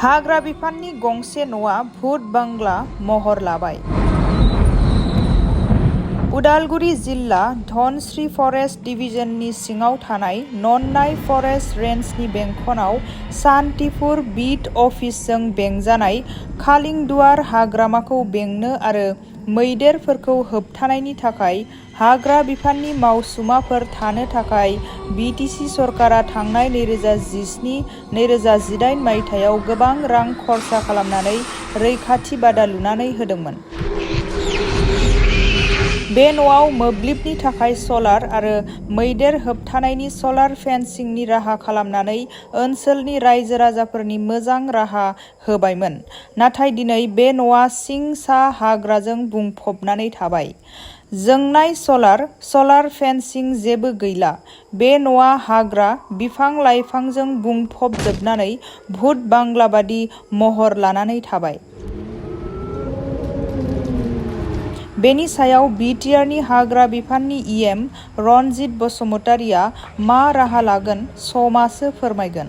हाग्रा बिफाननि गंसे न'आ भुट बांग्ला महर लाबाय। उदालगुरि जिल्ला धनस्री फरेस्ट डिभिजननि सिङाव थानाय नन्नाय फरेस्ट रेन्जनि बेंखनाव सान्तिपुर बिट अफिसजों बेंजानाय खालिंदुवार हाग्रामाखौ बेंनो आरो मैदेरफोरखौ होबथानायनि थाखाय हाग्रा बिफाननि मावसुमाफोर थानो थाखाय बिटिसि सरकारा थांनाय 2017-2018 मायथाइयाव गोबां रां खरसा खालामनानै रैखाथि बादा लुनानै होदोंमोन। बे न'आव मोब्लिबनि थाखाय सलार आरो मैदेर होबथानायनि सलार फेन्सिंनि राहा खालामनानै ओनसोलनि रायजो राजाफोरनि मोजां राहा होबायमोन। नाथाय दिनै बे न'आ सिं-सा हाग्राजों बुंफबनानै थाबाय। जोंनाय सलार फेन्सिं जेबो गैला। बे न'आ हाग्रा बिफां-लाइफांजों बुंफबजोबनानै भुट बांग्ला बादि महर लानानै थाबाय। बेनि सायाव बिटिआरनि हाग्रा बिफाननि इएम रनजित बसुमतारिया मा राहा लागोन समासो फोरमायगोन।